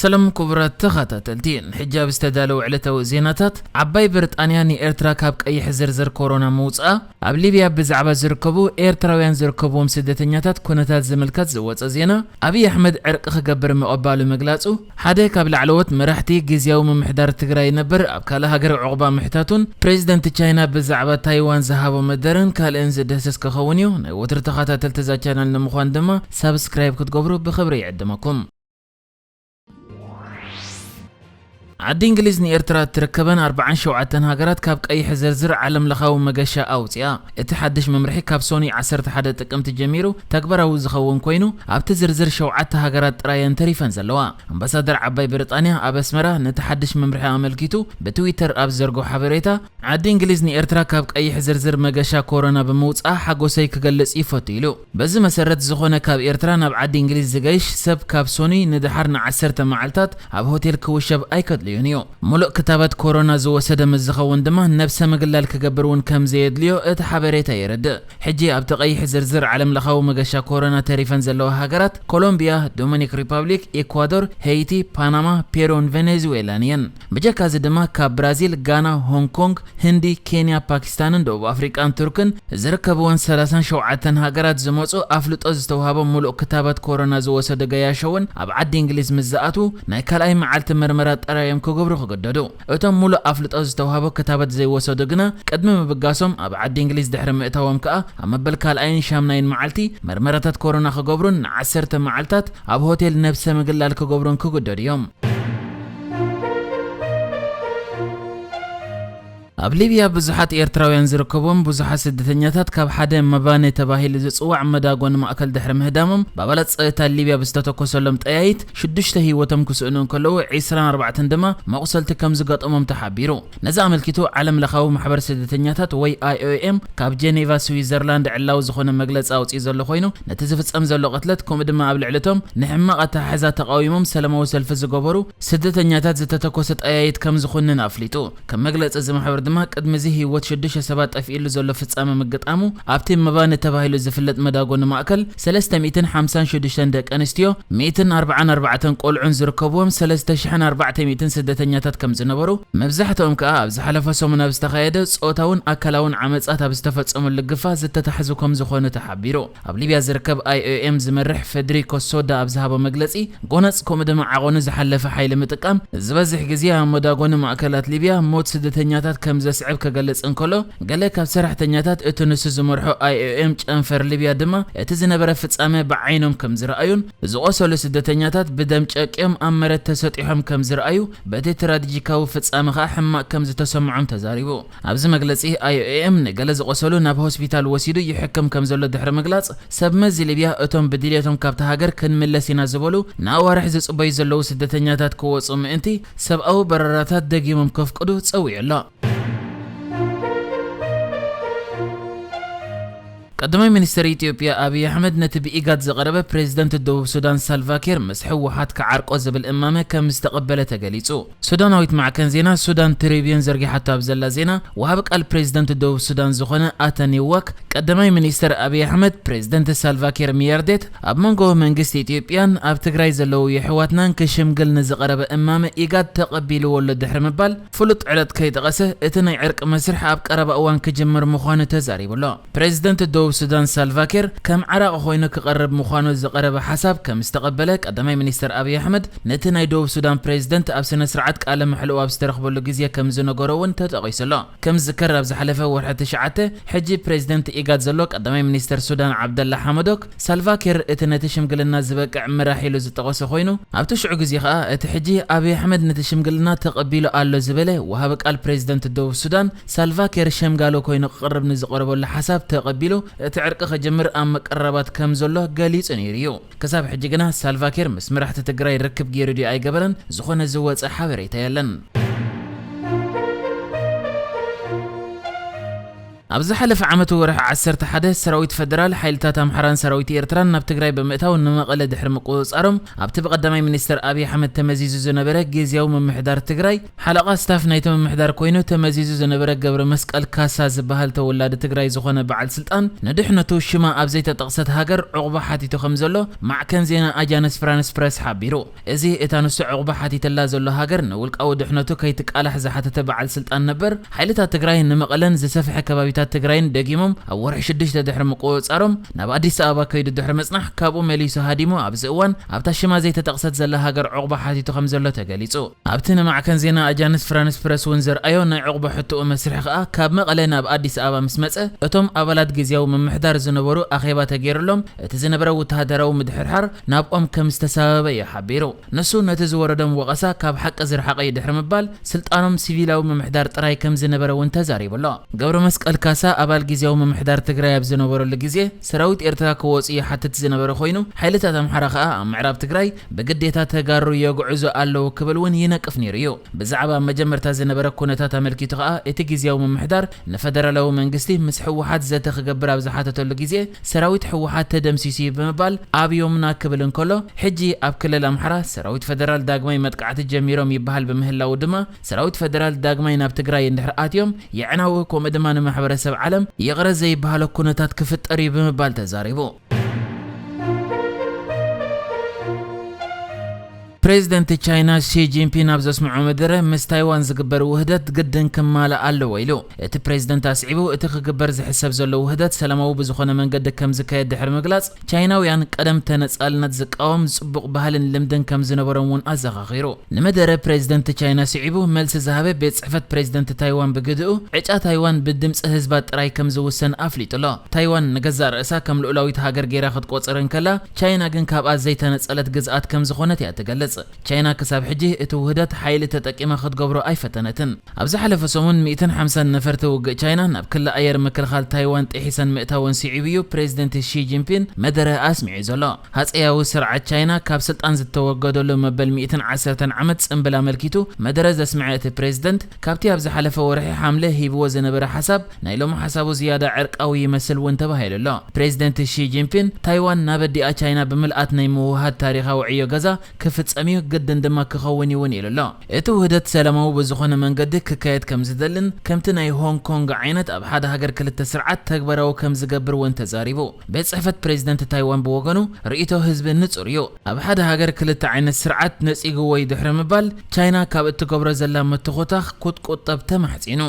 ሰላም ክቡራት ተኸታተልቲ፣ ሕጂ ኣብ ዝተዳለወ ዕለታዊ ዜናታት፣ ዓባይ ብሪጣንያ ንኤርትራ ካብ ቀይሕ ዝርዝር ኮሮና ምውፅኣ፣ ኣብ ሊብያ ብዛዕባ ዝርከቡ ኤርትራውያን ዝርከብዎም ስደተኛታት ኩነታት ዝምልከት ዝወፀ ዜና፣ ኣብይ ኣሕመድ ዕርቂ ክገብር ምቕባሉ ምግላፁ፣ ሓደ ካብ ላዕለዎት መራሕቲ ግዝያዊ ምምሕዳር ትግራይ ነበር ኣብ ካልእ ሃገር ዑቕባ ምሕታቱን፣ ፕሬዚደንት ቻይና ብዛዕባ ታይዋን ዝሃቦ መደረን ካልእን ዝድህስስ ክኸውን እዩ። ናይ ወትሩ ተኸታተልቲ እዛ ቻናል ንምዃን ድማ ሳብስክራይብ ክትገብሩ ብኽብሪ ይዕድመኩም። ዓዲ እንግሊዝ ንኤርትራ እትርከበን ኣርባዓን ሸውዓተን ሃገራት ካብ ቀይሕ ዝርዝር ዓለም ለኻዊ መገሻ ኣውፅኣ። እቲ ሓድሽ መምርሒ ካብ ሶኒ ዓሰርተ ሓደ ጥቅምቲ ጀሚሩ ተግባራዊ ዝኸውን ኮይኑ፣ ኣብቲ ዝርዝር ሸውዓተ ሃገራት ጥራየን ተሪፈን ዘለዋ። ኣምባሳደር ዓባይ ብሪጣንያ ኣብ ኣስመራ ነቲ ሓድሽ መምርሒ ኣመልኪቱ ብትዊተር ኣብ ዘርጎ ሓበሬታ፣ ዓዲ እንግሊዝ ንኤርትራ ካብ ቀይሕ ዝርዝር መገሻ ኮሮና ብምውፅኣ ሓጎሰይ ክገልጽ ይፈቱ ኢሉ። በዚ መሰረት ዝኾነ ካብ ኤርትራ ናብ ዓዲ እንግሊዝ ዝገይሽ ሰብ ካብ ሶኒ ንደሓር ንዓሰርተ መዓልታት ኣብ ሆቴል ክውሸብ ኣይከድልዮን እዩ። ሙሉእ ክታበት ኮሮና ዝወሰደ ምስ ዝኸውን ድማ ነብሰ ምግላል ክገብር እውን ከም ዘየድልዮ እቲ ሓበሬታ የረድእ። ሕጂ ኣብቲ ቀይሕ ዝርዝር ዓለም ለኻዊ መገሻ ኮሮና ተሪፈን ዘለዋ ሃገራት ኮሎምቢያ፣ ዶሚኒክ ሪፐብሊክ፣ ኤኳዶር፣ ሄይቲ፣ ፓናማ፣ ፔሩን ቬኔዙዌላን እየን። ብጀካ እዚ ድማ ካብ ብራዚል፣ ጋና፣ ሆንግ ኮንግ፣ ህንዲ፣ ኬንያ፣ ፓኪስታንን ደቡብ ኣፍሪቃን ቱርክን ዝርከብወን ሰላሳን ሸውዓተን ሃገራት ዝመጹ ኣፍልጦ ዝተውሃቦም ሙሉእ ክታበት ኮሮና ዝወሰዱ ገያሾ እውን ኣብ ዓዲ እንግሊዝ ምስ ዝኣትዉ ናይ ካልኣይ መዓልቲ መርመራ ጥራይ እዮም ክገብሩ ክግደዱ። እቶም ሙሉእ ኣፍልጦ ዝተውሃቦ ክታበት ዘይወሰዱ ግና ቅድሚ ምብጋሶም ኣብ ዓዲ እንግሊዝ ድሕሪ ምእታዎም ከኣ ኣብ መበል ካልኣይን ሻምናይን መዓልቲ መርመራታት ኮሮና ክገብሩን ንዓሰርተ መዓልታት ኣብ ሆቴል ነብሰ ምግላል ክገብሩን ክግደዱ እዮም። ኣብ ሊብያ ብዙሓት ኤርትራውያን ዝርከብዎም ብዙሓት ስደተኛታት ካብ ሓደ መባነ ተባሂሉ ዝጽዋዕ መዳጎኒ ማእከል ድሕሪ ምህዳሞም ብኣባላት ጸጥታ ሊብያ ብዝተተኮሰሎም ጠያይት ሽዱሽተ ህይወቶም ክስእኑ እንከለዉ ዒስራን ኣርባዕተን ድማ መቑሰልቲ ከም ዝገጠሞም ተሓቢሩ። ነዚ ኣመልኪቱ ዓለም ለኻዊ ማሕበር ስደተኛታት ወይ ኣይ ኦ ኤም ካብ ጄኔቫ ስዊዘርላንድ ዕላዊ ዝኾነ መግለጺ ኣውጺኡ ዘሎ ኮይኑ ነቲ ዝፍጸም ዘሎ ቅትለት ከምኡ ድማ ኣብ ልዕሊ እቶም ንሕማቕ ኣተሓሕዛ ተቓዊሞም ሰላማዊ ሰልፊ ዝገበሩ ስደተኛታት ዝተተኮሰ ጠያይት ከም ዝኹንን ኣፍሊጡ። ከም መግለጺ እዚ ማሕበር ድማ ቅድሚ እዚ ህይወት ሽዱሽተ ሰባት ጠፊእሉ ዘሎ ፍጻመ ምግጣሙ ኣብቲ መባኒ ተባሂሉ ዝፍለጥ መዳጎኒ ማእከል ሰለስተ ሚእትን ሓምሳን ሽዱሽተን ደቂ ኣንስትዮ፣ ሚእትን ኣርባዓን ኣርባዕተን ቆልዑን ዝርከብዎም ሰለስተ ሽሕን ኣርባዕተ ሚእትን ስደተኛታት ከም ዝነበሩ፣ መብዛሕትኦም ከኣ ኣብ ዝሓለፈ ሰሙን ኣብ ዝተኻየደ ጾታውን ኣካላውን ዓመጻት ኣብ ዝተፈጸመሉ ግፋ ዝተታሕዙ ከም ዝኾኑ ተሓቢሩ። ኣብ ሊብያ ዝርከብ ኣይ ኦ ኤም ዝመርሕ ፌደሪኮ ሶዳ ኣብ ዝሃቦ መግለጺ፣ ጎነጽ ከምኡ ድማ ዓቐኑ ዝሓለፈ ሓይሊ ምጥቃም ዝበዝሕ ግዜ ኣብ መዳጎኒ ማእከላት ሊብያ ሞት ስደተኛታት ከም ዘስዕብ ክገልጽ እንከሎ፣ ገለ ካብ ሰራሕተኛታት እቲ ንሱ ዝመርሖ ኣይ ኦ ኤም ጨንፈር ሊብያ ድማ እቲ ዝነበረ ፍጻመ ብዓይኖም ከም ዝረኣዩን ዝቖሰሉ ስደተኛታት ብደም ጨቅዮም ኣብ መሬት ተሰጢሖም ከም ዝረኣዩ፣ በቲ ትራጂካዊ ፍጻመ ከኣ ሕማቕ ከም ዝተሰምዖም ተዛሪቡ። ኣብዚ መግለጺ ኣይ ኦ ኤም ንገለ ዝቖሰሉ ናብ ሆስፒታል ወሲዱ ይሕክም ከም ዘሎ ድሕሪ ምግላጽ፣ ሰብ መዚ ሊብያ እቶም ብድልየቶም ካብታ ሃገር ክንምለስ ኢና ዝበሉ ንኣዋርሕ ዝጽበዩ ዘለዉ ስደተኛታት ክወጹ ምእንቲ ሰብኣዊ በረራታት ደጊሞም ከፍቅዱ ጸዊዑ ኣሎ። ቀዳማይ ሚኒስትር ኢትዮጵያ ኣብይ ኣሕመድ ነቲ ብኢጋድ ዝቐረበ ፕሬዝደንት ደቡብ ሱዳን ሳልቫኪር ምስ ህወሓት ክዓርቆ ዝብል እማመ ከም ዝተቐበለ ተገሊጹ። ሱዳናዊት ማዕከን ዜና ሱዳን ትሪቢዩን ዘርጊሓቶ ኣብ ዘላ ዜና፣ ወሃቢ ቃል ፕሬዝደንት ደቡብ ሱዳን ዝኾነ ኣተኒ ዋክ፣ ቀዳማይ ሚኒስተር ኣብይ ኣሕመድ ፕሬዝደንት ሳልቫኪር ሚያርዴት ኣብ መንጎ መንግስቲ ኢትዮጵያን ኣብ ትግራይ ዘለዉ የሕዋትናን ክሽምግል ንዝቐረበ እማመ ኢጋድ ተቐቢልዎ ኣሎ ድሕሪ ምባል፣ ፍሉጥ ዕለት ከይጠቐሰ እቲ ናይ ዕርቂ መስርሕ ኣብ ቀረባ እዋን ክጅምር ምዃኑ ተዛሪቡ ኣሎ። ፕሬዝደንት ደቡብ ሱዳን ሳልቫኪር ከም ዓራቒ ኮይኑ ክቐርብ ምዃኑ ዝቐረበ ሓሳብ ከም ዝተቐበለ ቀዳማይ ሚኒስተር ኣብይ ኣሕመድ ነቲ ናይ ደቡብ ሱዳን ፕሬዝደንት ኣብ ስነ ስርዓት ቃለ መሕልኡ ኣብ ዝተረኽበሉ ግዜ ከም ዝነገሮ እውን ተጠቒሱ ኣሎ። ከም ዝዝከር ኣብ ዝሓለፈ ወርሒ ትሽዓተ ሕጂ ፕሬዝደንት ኢጋድ ዘሎ ቀዳማይ ሚኒስተር ሱዳን ዓብደላ ሓመዶክ ሳልቫኪር እቲ ነቲ ሽምግልና ዝበቅዕ መራሒ ኢሉ ዝጠቐሶ ኮይኑ ኣብቲ ሽዑ ግዜ ከኣ እቲ ሕጂ ኣብይ ኣሕመድ ነቲ ሽምግልና ተቐቢሉ ኣሎ ዝበለ ወሃቢ ቃል ፕሬዝደንት ደቡብ ሱዳን ሳልቫኪር ሸምጋሎ ኮይኑ ክቐርብ ንዝቐረበሉ ሓሳብ ተቐቢሉ እቲ ዕርቂ ክጅምር ኣብ ምቅርራባት ከም ዘሎ ገሊጹ ነይሩ እዩ። ክሳብ ሕጂ ግና ሳልቫኪር ምስ መራሕቲ ትግራይ ርክብ ገይሩ ድዩ ኣይገበረን ዝኾነ ዝወጸ ሓበሬታ የለን። ኣብ ዝሓለፈ ዓመት ወርሒ ዓሰርተ ሓደ ሰራዊት ፈደራል፣ ሓይልታት ኣምሓራን ሰራዊት ኤርትራን ናብ ትግራይ ብምእታው ንመቐለ ድሕሪ ምቁጽጻሮም፣ ኣብቲ ብቐዳማይ ሚኒስተር ኣብይ ኣሕመድ ተመዚዙ ዝነበረ ግዝያዊ ምምሕዳር ትግራይ ሓለቓ ስታፍ ናይቲ ምምሕዳር ኮይኑ ተመዚዙ ዝነበረ ገብረ መስቀል ካሳ ዝበሃል ተወላዲ ትግራይ ዝኾነ በዓል ስልጣን፣ ንድሕነቱ ሽማ ኣብ ዘይተጠቕሰት ሃገር ዑቕባ ሓቲቱ ከም ዘሎ ማዕከን ዜና ኣጃንስ ፍራንስ ፕረስ ሓቢሩ። እዚ እታ ንሱ ዑቕባ ሓቲትላ ዘሎ ሃገር ንውልቃዊ ድሕነቱ ከይትቃላሕ ዝሓተተ በዓል ስልጣን ነበር፣ ሓይልታት ትግራይ ንመቐለን ዝሰፍሐ ከባቢታት ትግራይን ደጊሞም ኣብ ወርሒ ሽዱሽተ ድሕሪ ምቁጽጻሮም፣ ናብ ኣዲስ ኣበባ ከይዱ ድሕሪ ምጽናሕ፣ ካብኡ መሊሱ ሃዲሙ ኣብዚ እዋን ኣብታ ሽማ ዘይተጠቕሰት ዘላ ሃገር ዑቕባ ሓቲቱ ከም ዘሎ ተገሊጹ። ኣብቲ ንማዕከን ዜና ኣጃንስ ፍራንስ ፕረስ እውን ዘርኣዮ ናይ ዑቕባ ሕቶኡ መስርሒ ከኣ፣ ካብ መቐለ ናብ ኣዲስ ኣበባ ምስ መጸ፣ እቶም ኣባላት ግዝያዊ ምምሕዳር ዝነበሩ ኣኼባ ተገይሩሎም፣ እቲ ዝነበረ ወተሃደራዊ ምድሕርሓር ናብኦም ከም ዝተሳበበ እዩ ሓቢሩ። ንሱ ነቲ ዝወረዶም ወቐሳ ካብ ሓቂ ዝረሓቐ እዩ ድሕሪ ምባል፣ ስልጣኖም ሲቪላዊ ምምሕዳር ጥራይ ከም ዝነበረ እውን ተዛሪቡ ኣሎ። ገብረ መስቀል ካሳ ኣባል ግዝያዊ ምምሕዳር ትግራይ ኣብ ዝነበረሉ ግዜ፣ ሰራዊት ኤርትራ ክወጹ ይሓትት ዝነበረ ኮይኑ፣ ሓይልታት ኣምሓራ ከኣ ኣብ ምዕራብ ትግራይ ብግዴታ ተጋሩ የግዕዙ ኣለዉ ክብል እውን ይነቅፍ ነይሩ እዩ። ብዛዕባ መጀመርታ ዝነበረ ኩነታት ኣመልኪቱ ከኣ፣ እቲ ግዝያዊ ምምሕዳር ንፈደራላዊ መንግስቲ ምስ ህወሓት ዘተ ክገብር ኣብ ዝሓተተሉ ግዜ፣ ሰራዊት ህወሓት ተደምሲሱ እዩ ብምባል ኣብዮምና ክብል እንከሎ፣ ሕጂ ኣብ ክልል ኣምሓራ ሰራዊት ፈደራል ዳግማይ መጥቃዕቲ ጀሚሮም ይበሃል ብምህላዉ ድማ፣ ሰራዊት ፈደራል ዳግማይ ናብ ትግራይ እንድሕር ኣትዮም፣ የዕናዊ ከምኡ ድማ ንማሕበረሰብ ዓለም ይቕረ ዘይበሃሎ ኩነታት ክፍጠር እዩ ብምባል ተዛሪቡ። ፕሬዚደንት ቻይና ሺ ጂንፒን ኣብ ዘስምዖ መደረ፣ ምስ ታይዋን ዝግበር ውህደት ግድን ክማላእ ኣለዎ ኢሉ። እቲ ፕሬዚደንት ኣስዒቡ፣ እቲ ክግበር ዝሕሰብ ዘሎ ውህደት ሰላማዊ ብዝኾነ መንገዲ ከም ዝካየድ ድሕሪ ምግላጽ፣ ቻይናውያን ቀደም ተነጻልነት ዝቃወም ጽቡቕ ባህልን ልምድን ከም ዝነበሮም እውን ኣዘኻኺሩ። ንመደረ ፕሬዚደንት ቻይና ስዒቡ መልሲ ዝሃበ ቤት ጽሕፈት ፕሬዚደንት ታይዋን ብግድኡ፣ ዕጫ ታይዋን ብድምጺ ህዝባ ጥራይ ከም ዝውሰን ኣፍሊጡ ኣሎ። ታይዋን ንገዛእ ርእሳ ከም ልኡላዊት ሃገር ገይራ ክትቆጽር እንከላ፣ ቻይና ግን ካብኣ ዘይተነጸለት ግዝኣት ከም ዝኾነት እያ ትገልጽ። ቻይና ክሳብ ሕጂ እቲ ውህደት ሓይሊ ተጠቂማ ክትገብሮ ኣይፈተነትን። ኣብ ዝሓለፈ ሰሙን ሚእትን ሓምሳን ነፈርቲ ውግእ ቻይና ናብ ክሊ ኣየር ምክልኻል ታይዋን ጥሒሰን ምእታወን ስዒቡ እዩ ፕሬዚደንት ሺ ጂንፒን መደረ ኣስሚዑ ዘሎ። ሃጸያዊ ስርዓት ቻይና ካብ ስልጣን ዝተወገደሉ መበል ሚእትን ዓሰርተን ዓመት ጽምብል ኣመልኪቱ መደረ ዘስምዐ እቲ ፕሬዚደንት፣ ካብቲ ኣብ ዝሓለፈ ወርሒ ሓምለ ሂብዎ ዝነበረ ሓሳብ፣ ናይ ሎሚ ሓሳቡ ዝያዳ ዕርቃዊ ይመስል እውን ተባሂሉ ኣሎ። ፕሬዚደንት ሺ ጂንፒን፣ ታይዋን ናብ ኣዲኣ ቻይና ብምልኣት ናይ ምውሃድ ታሪኻዊ ዕዮ ገዛ ክፍጸም እዩ፣ ግድን ድማ ክኸውን እዩ እውን ኢሉ ኣሎ። እቲ ውህደት ሰላማዊ ብዝኾነ መንገዲ ክካየድ ከም ዝደልን፣ ከምቲ ናይ ሆንግ ኮንግ ዓይነት ኣብ ሓደ ሃገር ክልተ ስርዓት ተግባራዊ ከም ዝገብር እውን ተዛሪቡ። ቤት ጽሕፈት ፕሬዚደንት ታይዋን ብወገኑ፣ ርእይቶ ህዝቢ ንጹር እዩ። ኣብ ሓደ ሃገር ክልተ ዓይነት ስርዓት ነጺግዎ እዩ ድሕሪ ምባል፣ ቻይና ካብ እትገብሮ ዘላ ምትኹታኽ ክትቁጠብ ተማሕጺኑ።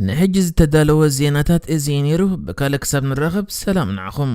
ንሕጂ ዝተዳለወ ዜናታት እዚ እዩ ነይሩ። ብካልእ ክሳብ ንራኸብ፣ ሰላም ንዓኹም።